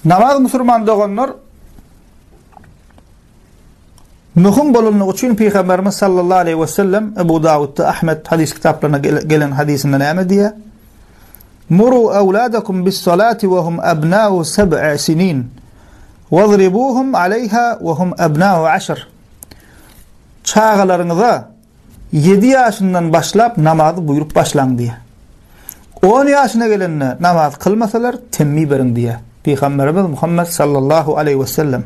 Namaz musurman doganlar möhüm bolanlygy üçin Pygamberimiz sallallahu aleyhi ve sellem Ebu Dawudda, Ahmed hadis kitaplarynda gelen hadisinde näme diýýär? Muru awladakum bis salati we hum abna'u seb'a sinin. Wadribuhum aleyha we hum abna'u aşr. Çagalaryňyza Ýedi ýaşyndan başlap namazy buýrup başlaň diýýär. On ýaşyna gelende namaz kylmasalar, temmi beriň diýýär. Pygamberimiz Muhammet sallallahu aleýhi we sellem.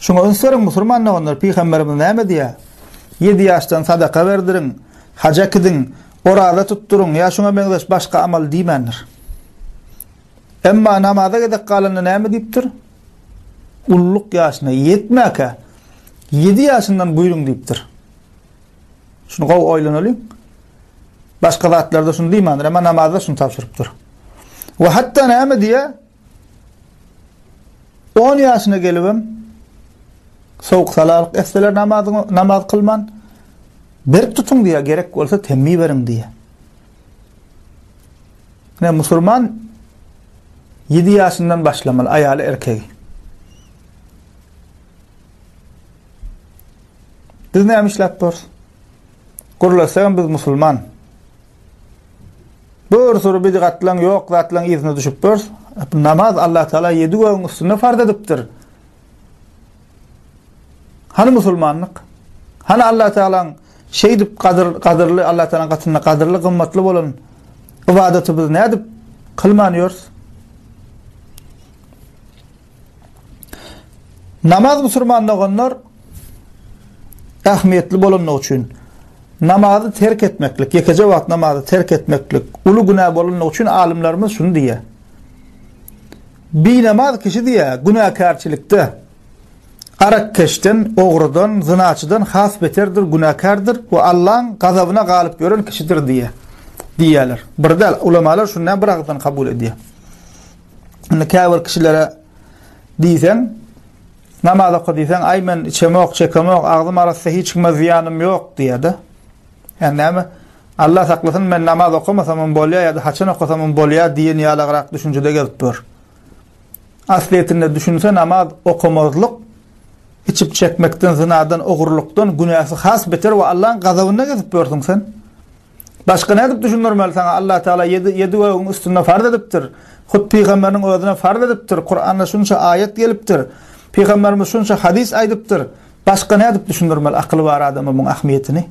Şuňa üns beriň musulman doganlar, pygamberimiz näme diýýär? Ýedi ýaşdan sadaka berdiriň, haja kidiň, oraza tutduryň ýa şuňa meňzeş başga amal diýmändir. Emma namaza gezek galanda näme diýipdir? Ulluk ýaşyna ýetmäkä, ýedi ýaşyndan buýruň diýipdir. Şuny gowy oýlanalyň. Başga zatlarda şuny diýmändir, emma namazda şuny tabşyrypdyr. We hatda näme diýýär? 10 ýaşyna gelibem sowuk salalyk etseler namazyň namaz kylman berk tutuň diýýär, gerek bolsa temmi beriň diýýär. Ne musulman 7 ýaşyndan başlamaly aýaly erkegi. Biz näme işläp durus? Gurlasagam biz musulman. Bir sürü bidgatlaň ýok zatlaň yzyna düşüp durus. Namaz Allah Taala 7 gögüň üstünde farz edipdir. Hany musulmanlyk? Hany Allah Taalaň şeýdip gadyr gadyrly Allah Taalaň gatynda gadyrly gymmatly bolan ybadaty biz nädip kylman ýörüs? Namaz musulman doganlar ähmiýetli bolanlygy üçin namazy terk etmeklik, ýekeje wagt namazy terk etmeklik uly günä bolanlygy üçin alymlarymyz şuny diýýär. Binamaz kişi diýýär, günäkärçilikde arakkeşden, ogrudan, zynaçydan has beterdir, günäkärdir we Allaň gazabyna galyp ýören kişidir diýýär. Diýýärler. Bir däl, ulamalar şuny bir agyzdan kabul edýär. Indi käbir kişilere diýseň, namaz oka diýseň, aý men içemok, çekemok, agzym arassa, hiç kime zyýanym ýok diýýär-de. Ýani näme? Allah saklasyn, men namaz okamasamam bolýar ýa-da haçan okasamam bolýar diýen ýalagrak düşünjede gezip dur. Aslyýetinde düşünse namaz okamazlyk içip çekmekden, zynadan, ogurlykdan günäsi has beter we Allaň gazabynda gezip ýörsüň sen. Başga nädip düşündirmeli saňa Allah Teala ýedi ýedi gögüň üstünde farz edipdir. Hut pygamberiniň özüne farz edipdir. Kuranda şunça aýat gelipdir. Pygamberimiz şunça hadys aýdypdyr. Başga nädip düşündirmeli akyly bar adama muň ahmiýetini?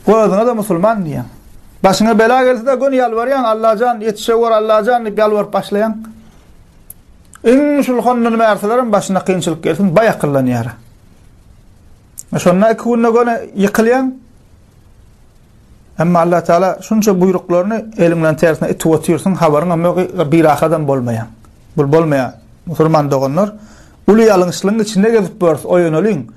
Özüňe-de musulman diýýäň. Başyňa bela gelse-de göni ýalbarýaň, Allajan ýetişewür, Allajan diýip ýalbaryp başlaýaň. Iň şul hondan bärsilerem başyna kynçylyk gelsin, baý akyllanýar. Şonda iki günde göni ýykylýaň. Emma Allah Teala şunça buýruklaryny eliň bilen tersine itip otyrsyň, habaryň hem ýok, birahadam bolmaýaň. Bul bolmaýar. Musulman doganlar, uly ýalňyşlygyň içinde gezip görüs, oýanalyň.